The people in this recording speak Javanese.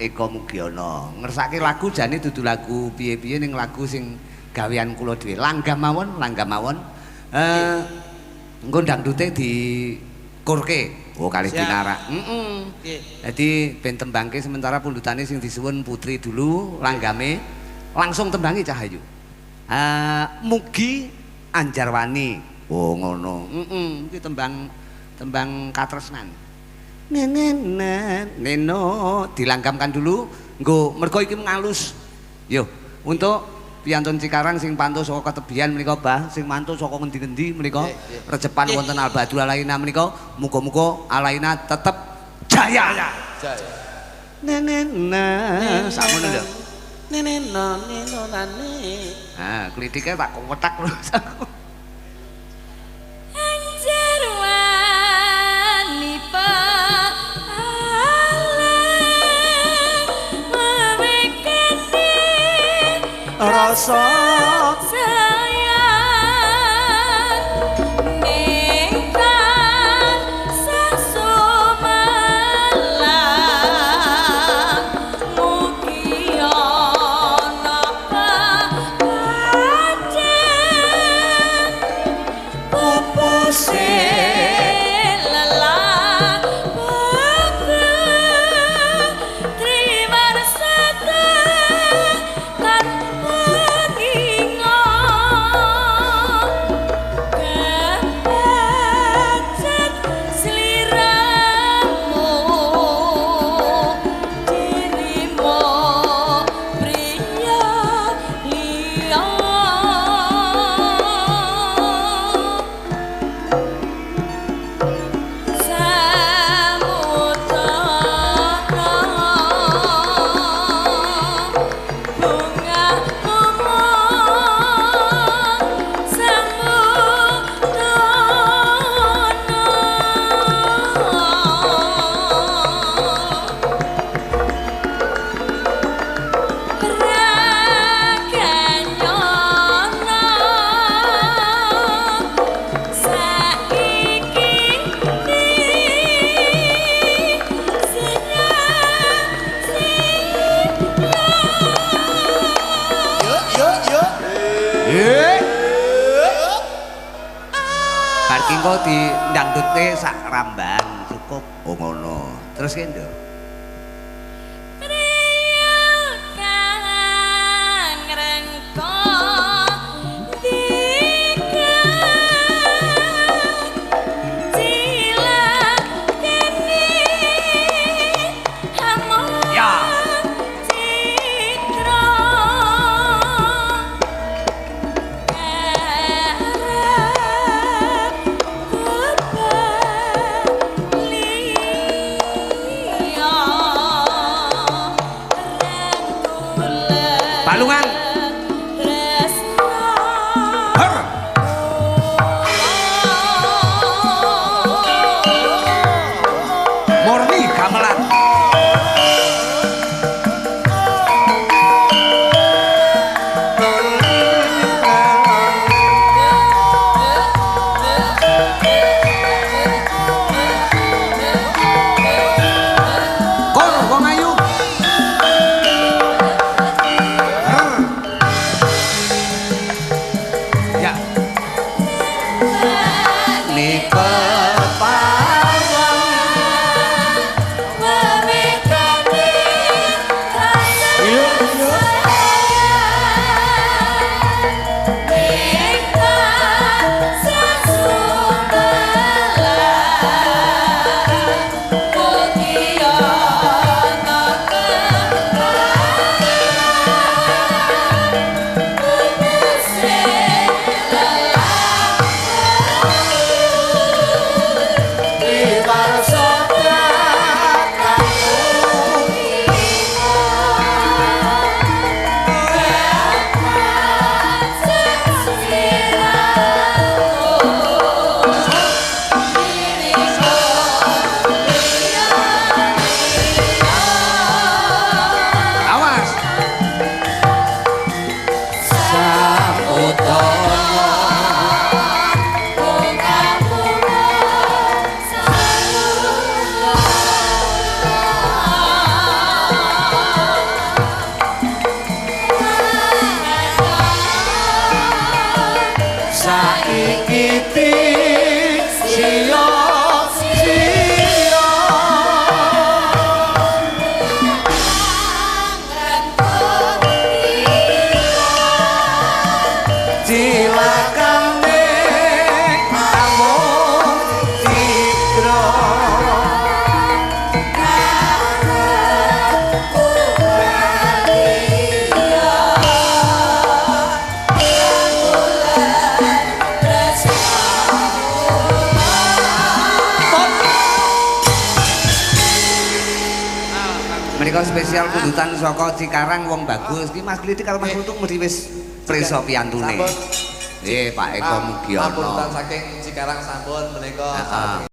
Eko Mugiono. Ngersake lagu jane dudu lagu piye-piye ning lagu sing gawean kula dhewe. Langgam mawon, langgam mawon. Engko dangdute dikurke. Oh kalih dinarak. Heeh. Dadi ben tembangke sementara pundutane sing disuwun Putri dulu langgame langsung tembangi Cahayu. Mugi Anjarwani. Oh ngono. Heeh, iki tembang tembang katresnan. Nenen neno dilanggamkan dulu nggo mergo iki ngalus. Yo, untuk piyantun Cikarang sing pantau saka ketebian menika Bah, sing mantu saka ngendi-ngendi menika rejepan wonten Albadul Alaina menika muga-muga Alaina tetep jaya. Jaya. Nenen sakmono lho. Nenen neno nane. Ah, klithike tak wetak lho. Rasa sayang ning tansah sumelang mugi ana pancen pupuse lelah Engko dindangdutne sak ramban cukup. Oh ngono. Terus ki nduk. Balungan. Her. Murni gamelan. Kor wong ayu. Her. Menika spesial pundutan saka Cikarang wong bagus. Ki Mas Klitik karo Mas Kluthuk mesti wis prisa piyantune. Sampun. Nggih, Pak Eko Mugiono. Pamundutan saking Cikarang sampun menika. Heeh.